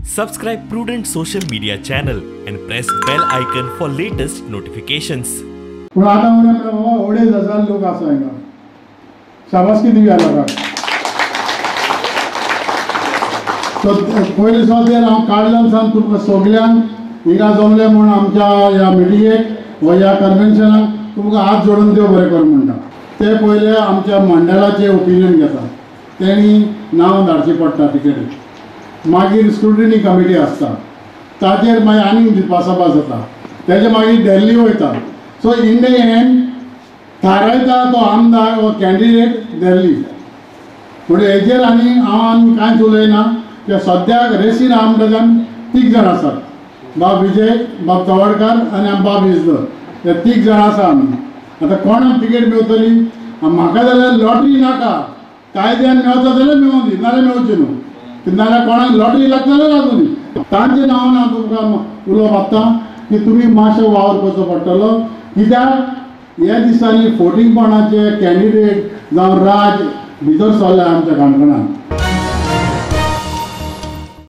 Subscribe Prudent Social Media channel and press bell icon for latest notifications. पूण आतां म्हणल्यार बाबा 2,500 लोक आसा हांगा, शाबासकी दिवया लोकांक. सो पयले सुवातेर हांव काडल्यान सावन तुमकां सगल्यांक हिंगा जमले म्हूण आमच्या ह्या मिटिंगेक वा ह्या कन्वेन्शनाक तुमकां हात जोडून देव बरें कर म्हणटा. ते पयले आमच्या मंडळाचे ओपिनियन घेता, तेणी नांव धाडचें पडटा तिकेटी. मागीर स्क्रुटिनी कमिटी आसता, ताचेर मागीर आनीक भासाभास जाता, तेजे मागीर दिल्ली वयता. सो इन the and थारायता तो आमदार वा कॅन्डिडेट दिल्ली. म्हणून हेजेर आनी हांव आनी कांयच उलयना. कित्याक सद्याक रेसीन आमदार आमी 3 जाण आसात, बाब विजय, बाब तवडकार आनी बाब इजदर, हे 3 जाण आसा आमी. आतां कोणाक तिकेट मेवतली? म्हाका जाल्यार लॉटरी नाका, कायद्यान मेवता जाल्यार मेवूं दी, नाजाल्यार मेवची न्हू, नाजाल्यार कोणाक लॉटरी लागता जाल्यार लागूं दी. तांचे नांवान हांव तुमकां उलो मागता की तुमी मातशें वावर करचो पडटलो. कित्याक ह्या दिसांनी फोटिंगपणाचे कॅन्डिडेट जावं राज भितर सरले आमच्या काणकोणांत.